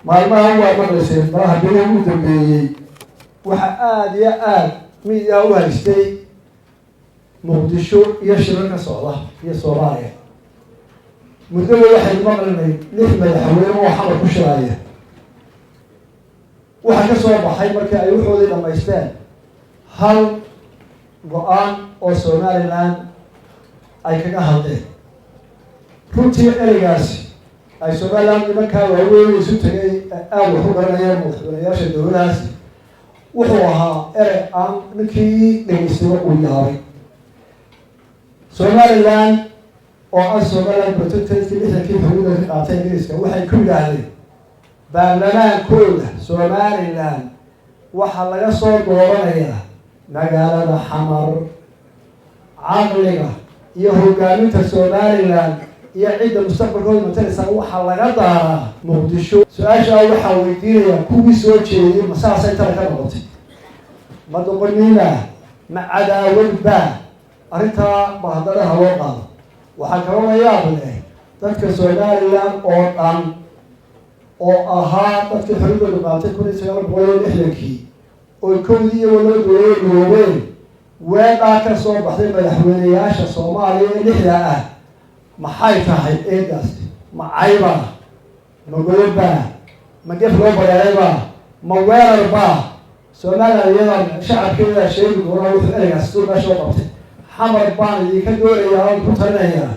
Maalmahan waa maqlayseen, malaha bilihii ugu dambeeyey waxaa aada iyo aada miyaa u haystay Muqdisho iyo shirar ka socda iyo Soomaaliya. Muddaba waxaynu maqlinay lix madaxweyne oo Xamar ku shiraya. Waxaa ka soo baxay markii ay waxoodii dhamaysteen hal go-aan oo Somaliland ay kaga hadleen. Runtii ereygaasi ay Somaliland nimankaa waaweyn isu tegay aada wax u garanayeen madaxweyneyaasha dowladahaasi wuxuu ahaa erey aan ninkii dhegeystayba uu yaabay. Somaliland oo ah Somaliland Protectorate 60-kii xuduuda ka qaatay Ingiriiska, waxay ku yidhaahdeen baarlamaankooda Somaliland waxaa laga soo dooranayaa magaalada Xamar. Caqliga iyo hogaaminta Somaliland iyo cidda mustaqbalkooda mataleysa waxaa laga daaraa Muqdisho. Su-aashaa waxaa weydiinayaa kuwii soo jeediyay: ma saasay tala ka noqotay? Ma doqoniima? Ma cadaawadba? Arrintaa ba haddana ha loo qaado. Waxaa kaloo la yaab leh dadka Somaliland oo dhan oo ahaa dadkii xorriyadooda qaatay 1960-kii oo kowdii iyagoo laba dowladood midoobeen, weedhaa ka soo baxday madaxweyneyaasha Soomaaliya ee lixda ah maxay tahay eedaasi? Ma caybaa? Ma godobbaa? Ma gef loo bareeraybaa? Ma weerarbaa? Somaliland iyadaa shacabkeedaa sheegi doonaa wuxuu ereygaasi suu meesha u qabtay. Xamar baan idinka doonayaa oon ku talinayaa,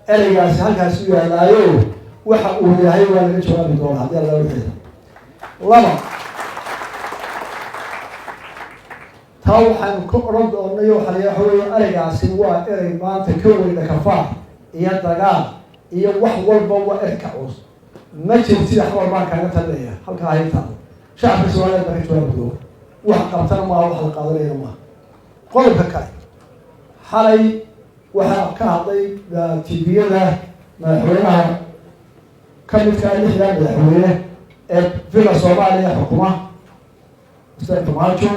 ereygaasi halkaasi u yaallaayo, waxa uu yahay waa laga jawaabi doonaa haddii Alla waxeeda. Laba, taa waxaanu ka odhan doonay waxa weeye ereygaasi waa erey maanta ka weyn dhakafaar iyo dagaal iyo wax walba, waa erey ka culus. Ma jirtida, Xamar baan kaaga talinaya, halkaa haytaado. Shacabka Soomaliyeed baa ka jawaabi doona. Wax qabtana maaha, wax la qaadanayana maaha. Qodobka kale, xalay waxaa ka hadlay TV-yada madaxweynaha ka midkaa lixdaa madaxweyne ee Villa Soomaaliya xukuma, Mister Farmaajo.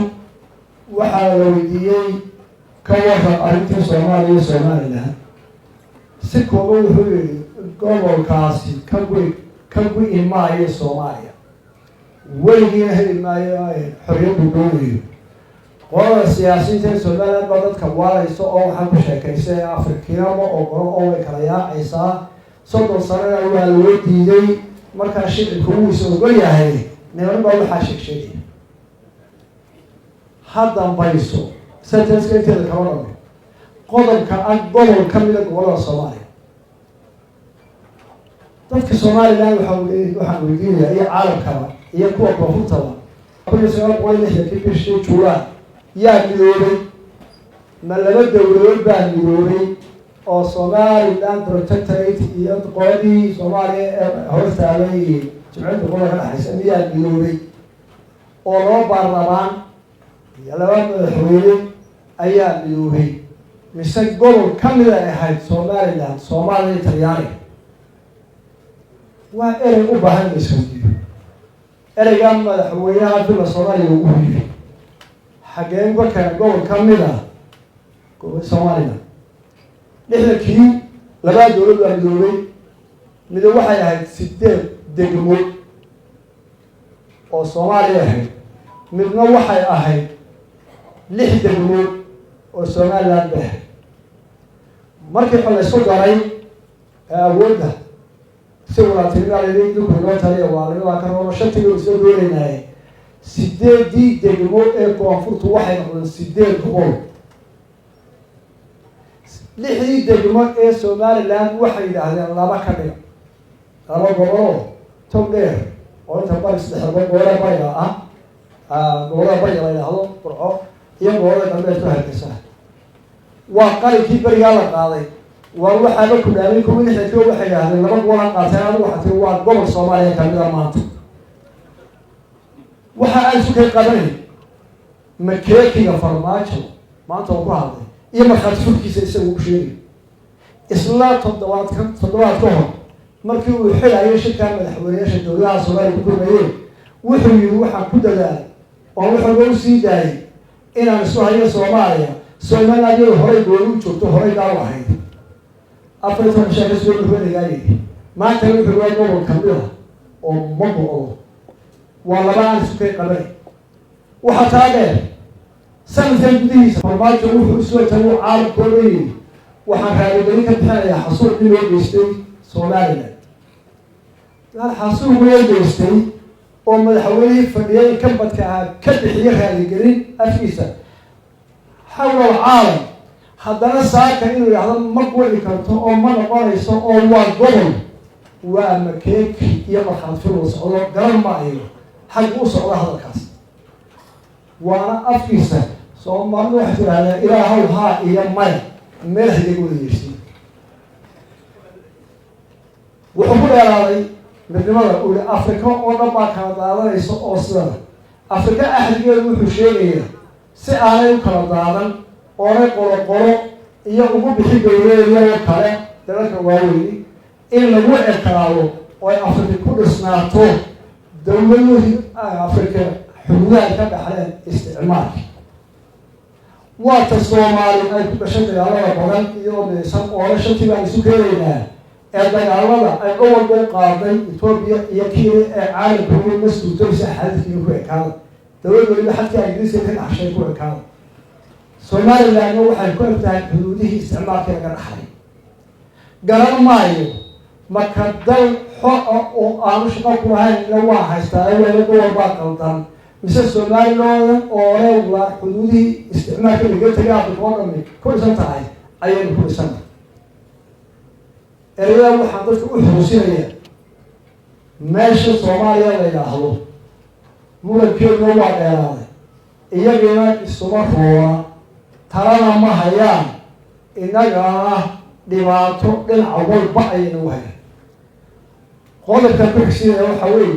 Waxaa la weydiiyey ka waran arrintii Soomaaliya iyo Somaliland. Si kooban wuxuu yihi: gobolkaasi ka go-i maayo Soomaaliya, weligiina heli maayo xorriyaddu doonayo. Qolada siyaasiyiinta ee Somaliland baa dadka waaraysa oo waxaa ku sheekaysa Afrikiina ma ogolo oo way kala yaacaysaa. 30 sanana waa loo diiday. Markaa shicibka wuu is ogol yahay, niman baa waxaa sheeg sheegaya. Ha dambayso sentence-ka inteeda kala dhame. Qodobka ah gobol ka mida gobolada Soomaaliya, dadka Somaliland waxaan weydiinayaa iyo caalamkaba iyo kuwa koonfurtaba: 1960-kii bishii July yaa midoobay? Ma laba dowladood baa midoobay oo Somaliland Protectorate iyo qoladii Soomaaliya ee hoos taalay Jimciyadda qolada ka dhexaysa miyaa midoobay, oo laba baarlamaan iyo laba madaxweyne ayaa midoobay, mise gobol ka mid ay ahayd Somaliland Soomaaliya iyo Talyaaniga? Waa erey u baahan in la isweydiiyo. Ereygaa madaxweynaha Villa Soomaaliya ugu yiri xaggeen ka keena gobol ka mid ah Somaliland? 60-kii labada dowlad baa midoobay. Mido waxay ahayd sideed degmo oo Soomaaliya ahayd, midna waxay ahayd lix degmo oo Somaliland bay ahayd. Markii xol laysku daray ee awoodda si walaaltinimaalidinku inoo taliya, waalnimadaa ka roono shantiga isla doonaynaaye, sideedii degmo ee koonfurtu waxay noqdeen sideed gobol. Lixdii degmo ee Somaliland waxay yidhaahdeen laba ka dhiga, laba goboloo tog dheer oo inta bari saddex gobolada bariga ah, gobolada bariga la yidhaahdo Burco iyo gobolada galbeedku Hargeysa. Waa qalinkii berigaa la qaaday. Waa waxaaba ku dhaamay kuwii 60-kii waxay yidhahdeen laba gobolaan qaateen. Adigu waxaa tiri waa gobol Soomaaliya kamida. Maanta waxa aan isu kay qabanay makeekiga Farmaajo maanta oo ku hadlay iyo markhaati furkiisa isaga u sheegay isla toddobaad ka hor markii uu xilayo shirkaa madaxweyneyaasha dowladaha Soomaaliya ku kulmayeen, wuxuu yihi: waxaan ku dadaalay oo wuxuuga u sii daayay inaan isu hayo Soomaaliya. Somaliland iyado horay gooni u joogto, horay gaal u ahayd, 14 shaa kasoo madaxweynegaa yidhi. Maantana wuxuu waa gobol kamid ah oo ma go-do. Waa laba aan isu kay qabanay. Waxaa taa dheer, sanadkan gudihiisa Farmaajo wuxuu isoo tagu caalamkooda yidhi: "Waxaan raaligelin ka bixinayaa xasuuqii loo geystay Somaliland." Hal xasuuq loo geystay oo madaxweynihii fadhiyay incumbent-ka ahaa ka bixiyo raaligelin afkiisa xawla alcaalam, haddana saaka inuu yidhaahdo ma guli karto oo ma noqonayso oo waa gobol, waa makeeki iyo markhaati fil socdo. Garan maayo xag u socda hadalkaas, waana afkiisa. Soomaalidu waxay tidhahdeen: "Ilaahow haa iyo maya meel hagaga wada yeersiin." Wuxuu ku dheeraaday midnimada. Uu yihi Afrika oo dhan baa kala daadanaysa, oo sidana Afrika axdigeedu wuxuu sheegayaa si aanay u kala daadan oonay qolo qolo iyo ugu bixi dowladeedoo kale dalalka waaweyni, in lagu ekaado oo ay Afrika ku dhisnaato dowladuhii Afrika xuduudaha ay ka dhaxleen isticmaalka. Waata Soomaali ay ku gashay dagaalada badan iyadoo midaysan oole shantii baan isu keenaynaa, ee dagaalada ay gobolka u qaaday Etoobiya iyo Kenya ee caalamka ma suurtoysa. Xadadkiina ku ekaada, dowlad weliba xadkaa Ingiriiska ka dhaxshay ku ekaada. Somalilandna waxay ku eg tahay xuduudihii isticmaalkii laga dhaxlay. Garan maayo marka dal xor ah oo aanu shaqo ku lahayn ila waa haystaa wela gobol baa qaldan, mise Somaliland oole waa xuduudihii isticmaalka laga tegay Afrika oo dhami ku dhisan tahay ayaynu ku dhisantay. Ereyada waxaan dadka u xusuusinaya, meesha Soomaaliya la yidhaahdo murankeeduna waa dheeraaday, iyagiina isuma roona, talana ma hayaan, innagana dhibaato dhinaca walba ayay nagu hayaan. Qodobka ku xigsiinaya waxa weeye,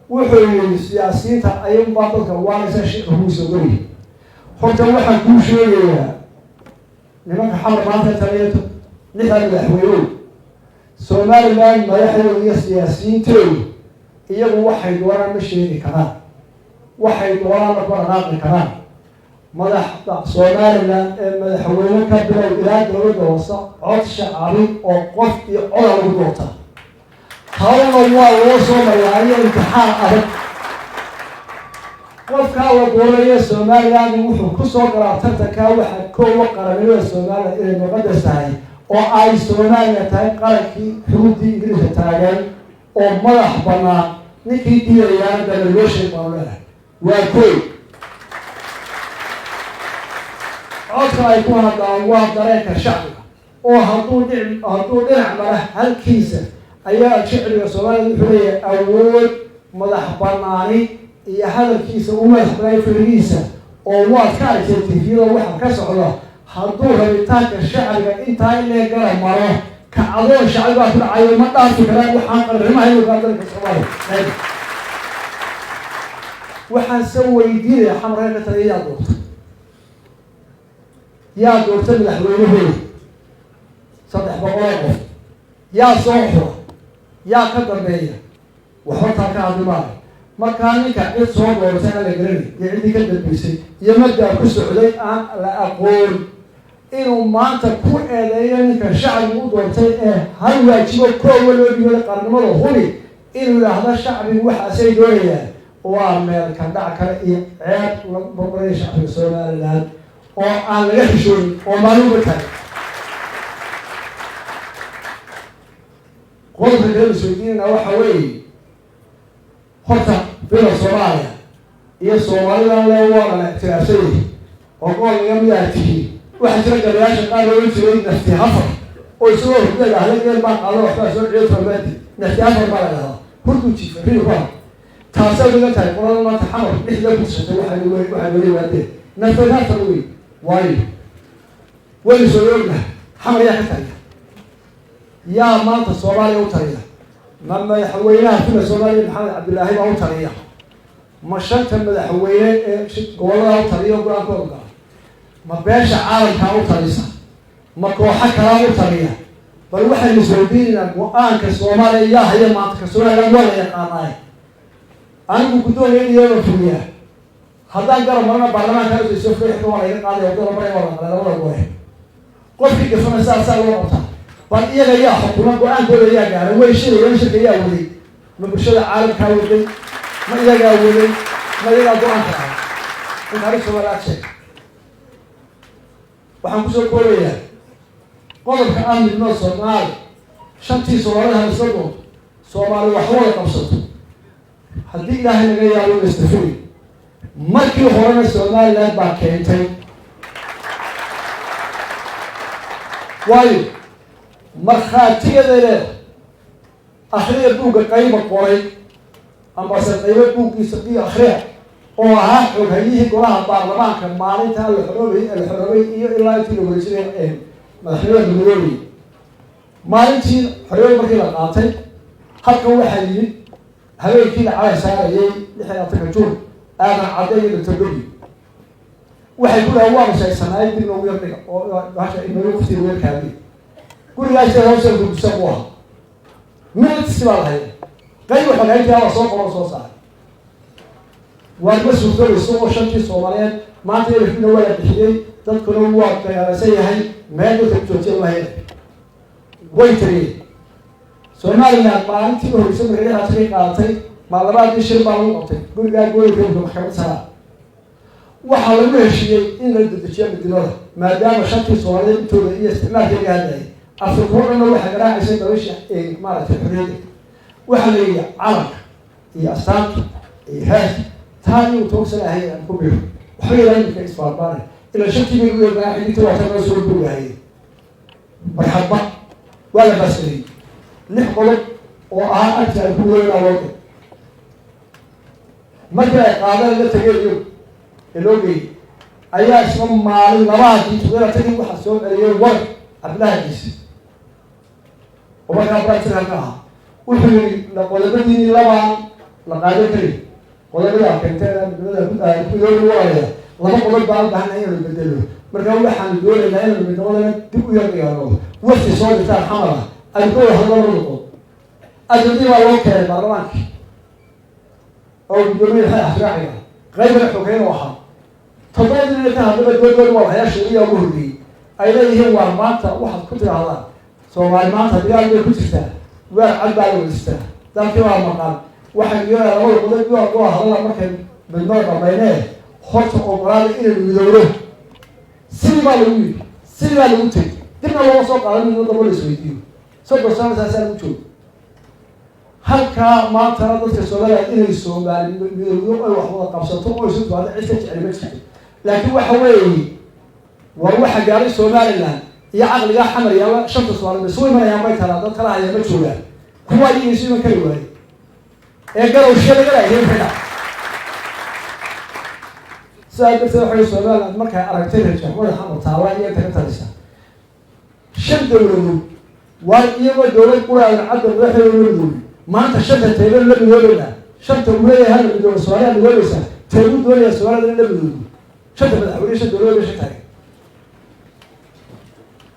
wuxuu yihi siyaasiyiinta ayunbaa dadka waanaysa sheeka kuusoo goriy. Horta waxaan kuu sheegayaa, nimanka Xamar maanta taliyato, lixda madaxweynow, Somaliland madaxdooda iyo siyaasiyiintoodu iyagu waxay doonaan ma sheegi karaan, waxay doonaanna ku dhaqaaqi karaan. Madaxda Somaliland ee madaxweyne ka bilow ilaa dowladda hoose cod shacabi oo qof iyo coda lagu doortaa. Hawlna waa loo soo maraayo imtixaan adag. Qofkaa la dooranayo Somaliland wuxuu kusoo galaa tartankaa waxaa koowa qarannimada Somaliland inay muqadas tahay, oo ay Soomaaliya tahay qarankii xuduuddii Ingiriiska taagan oo madax banaan. Ninkii diidayaana daba loo sheeg baanu leedahay. Waa kooy, codka ay ku hadlaan waa dareenka shacbiga, oo hadduu dhinac mara halkiisa ayaa shicbiga Soomaaliya wuxuu leeyahay awood madax banaani iyo hadalkiisa u madax banaay firigiisa, oo waad ka aragtay tifiyada waxa ka socda. Hadduu rabitaanka shacbiga intaa inlee gara maro, kacdoon shacbi baa ku dhacayo, ma dhaafi karaan. Waxaan qarrimaha inuu kaa dalka Soomaaliya waxaan se weydiinaya, Xamar ka taliya yaa doorta? Yaa doorta madaxweynahooda? 300 oo qof yaa soo xura? Yaa ka dambeeya? Waxba taa ka hadli maayo. Markaa ninka cid soo doortay aan la garanay iyo ciddii ka dambeysay iyo maddaa ku socday aan la aqoon, inuu maanta ku eedeeyo ninka shacbigu u doortay ee hal waajibo koowa loo dhibay, qarnimada hubi, inuu yidhaahdo shacbigu waxaasay doonayaan, waa meel ka dhac kale iyo ceeb lagu barbaraya shacbiga Somaliland oo aan laga xishoonin oo maalin uga tahay. Qodobka kale isweydiinayna waxa weeye, horta bila Soomaaliya iyo Soomalidan le waa lala ictiraafsan yahay oo gobol laga midaa tihi. Waxaa jira gabayaasha qaar loola jiray nafti hafar, oo isagoo hurda idhaahda geel baan qaado, waxbaa soo ciyo tolmaadi, nafti hafar baa la dhahdaa, hurduu jifa riyo ku ha. Taasay uga tahay qolada maanta Xamar lixda ku tusatay. Waxay weli waadeen nafti hafar wey, waayo waynu soo ognahay Xamar yaa ka taliya, yaa maanta Soomaaliya u taliya. Ma madaxweynaha fila Soomaaliya Maxamed Cabdillaahi baa u taliya? Ma shanta madaxweyne ee gobollada u taliya o go-aankooda gala? Ma beesha caalamkaa u talisa? Ma kooxo kalaa u taliya? Bal waxaynu isweydiinaynaa, go-aanka Soomaaliya yaa haya maanta? Ka Somaliland waa la yaqaanaay. Anigu guddoomiya iyadoo fuliyaa, haddaan garab marana baarlamaanka soo fuliya, waa laga qaadaya, waddada maraya waa la qalay labada gore, qofkii gafana saasaa loo qabtaa. Bal iyaga yaa xukuma? Go-aankooda yaa gaaray? Way shirayaan, shirka yaa waday? Ma bulshada caalamkaa waday? Ma iyagaa waday? Ma iyagaa go-aanka ah in taarikh Somaliland sheeg? Waxaan kusoo koobayaa qodobka ah midnimada Soomaali. Shantii Soomaalida ha isla doonto, Soomaali wax wada qabsato. Haddii Ilaahay laga yaabo, lastafuri. Markii horena Somaliland baa keentay, waayo markhaatigeeday leedahay. Akhriya buugga qayba qoray ambase qaybo buuggiisa iyo akhriya oo ahaa xoghayihii golaha baarlamaanka maalintaa la xoroobay, la xoroobay iyo ilaa intii la wareejinay madaxnimada la midoobay. Maalintii xorriyada markii la qaatay, halkan waxaa yimid habeenkii la calay saarayay 26-ka Juun, Aadan Cadde iyo Doctor Gobi. Waxay ku dhahan, waanu sheegsanaay, dib noogu yar dhiga oo bahasha inoogu waqti yar kaadiya. Gurigaas hawsha gudisa buu ahaa, minutes baa la haya. Qayba xoghayntii waa soo qoro, soo saaray. Waar ma suurtoobayso oo shantii Soomaaliyeed maanta erfina waa la bixiyey, dadkuna waa dagaalansan yahay, meel dadka ku joojiya waa way tariyeen. Somaliland maalintii u horreysay markay 16-kii qaadatay, maalmaadii shir baa lagu qabtay gurigaa gooyinka maxkamad saraa. Waxaa lagu heshiiyey in la dedejiyo midnimada, maadaama shantii Soomaaliyeed intooda iyo isticmaalkii laga hadlayay Afrika o dhanna waxay garaacaysay dabaysha maaragtay xorriyadda. Waxaa la yidhi calanka iyo astaanta iyo hees taa iyagu toogsan ahay aan ku biiro waxba ilaa imika isbaarbaanay ilaa shantii bay u yeernaa xigta waa tan soo buugahayay. Marxaba, waa la baasariyey 6 qodob oo ahaa agti ay ku weynaa loo diray. Markii ay qaadeen la tegeen iyagu ee loo geeyey, ayaa isla maalin labaadii 27-kii waxaa soo celiyay war Cabdillahi Ciise oo markaa bratiral ka ahaa. Wuxuu yihi, qodobadiini labaan la qaadan kari, qodobadaa keenteen midnimada kudooda waraya, laba qodob baan u baahana inaynu bedelo. Marka waxaanu doonaynaa inaynu midnimadana dib u yar dhigaano, wafti soo dirtaan xamar ah aynu ka wada hadlo labada qodob. Ajandii baa loo keenay baarlamaanki oo guddoomiye maxay axraaciga qaybana xogeyn oo ahaa. 7-dii nin ka hadlaba doodooda waa waxyaa shuuriya ugu horreeyey ay leeyihiin. Waar maanta waxaad ku tidaahdaan, Soomaali maanta dagaal bay ku jirtaa, weer cad baa la wadistaa, dalkii baa maqan. Waxaynu yeelaa labada qodob waa hadala markay midnimada dhamaynee, horta ogolaada inaynu midowno. Sidii baa lagu yidhi, sidii baa lagu tegey, dibna looma soo qaadan midnimo damba la isweydiiyo. 30 sano saasaa lagu joogo halkaa. Maantana dadka Soomaaliya inay Soomaali midowdo oy wax wada qabsato oo isu timaado cid ka jecel ma jirto. Laakiin waxa weeye, war waxa gaaray Somaliland iyo caqligaa xamar yaaba shanta Soomaali isu imanayaan bay talaa dad kala hayaa ma joogaan, kuwa iyaga isu iman kari waaye ee garowshiya laga laayay ka dhac. Sidaa darteed waxay Somaliland markay aragtay rajaxmada xamar taala iyo inta ka talisa shan dowladood, waar iyagoo dowlad quraadan cadda madaxdooda la midoobay, maanta shanta teebanu la midoobaynaa. Shanta uu leeyahay hala midooba, Soomaaliya midoobaysaa, teebuu doonaya Soomaalida in la midoobo? Shanta madaxweyne, shan dowladood bay shan tahay.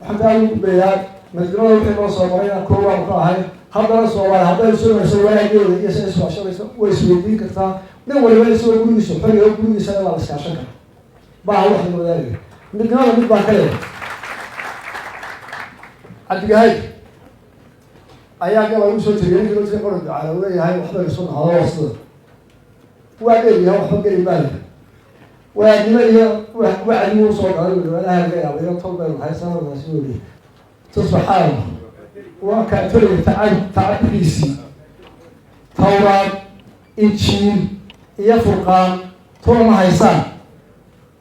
Waxaan taa ugu gudbayaa midnimada wixii noo soo maray inaan koo waanu ka ahay. Haddana Soomaaliya hadday isunayso wanaageeda iyo sida iswaashanayso way isweydiin kartaa. Nin waliba isagoo gurigiisa xoriga gurigiisa waa la iskaashan karaa, maaha wax la wadaagayo. Midnimada mid baan ka leeyahay. Cabdigahay ayaa gabay usoo tegay ninkii loo jiray qoran ducaala uu leeyahay waxba isu nahdo sida waa dheeryahay, waxba geli maayo, waadnimo iyo wacdigu usoo galay. Ilahay laga yaabay tol baynu nahay sanadaasi weliy tusbaxaana waa kaatoliga tacabkiisii Tawraad, Injiil iyo Furqaan tuna ma haysaan.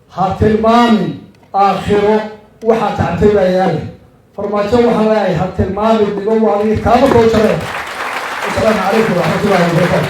Ha tilmaamin aakhiro waxaa tacabtay baa yaale. Farmaajo waxaan leeyahay, ha tilmaamin dhigo waadigi kaama soo jareen. Wasalaamu calaykum waraxmatullahi wabarakaatu.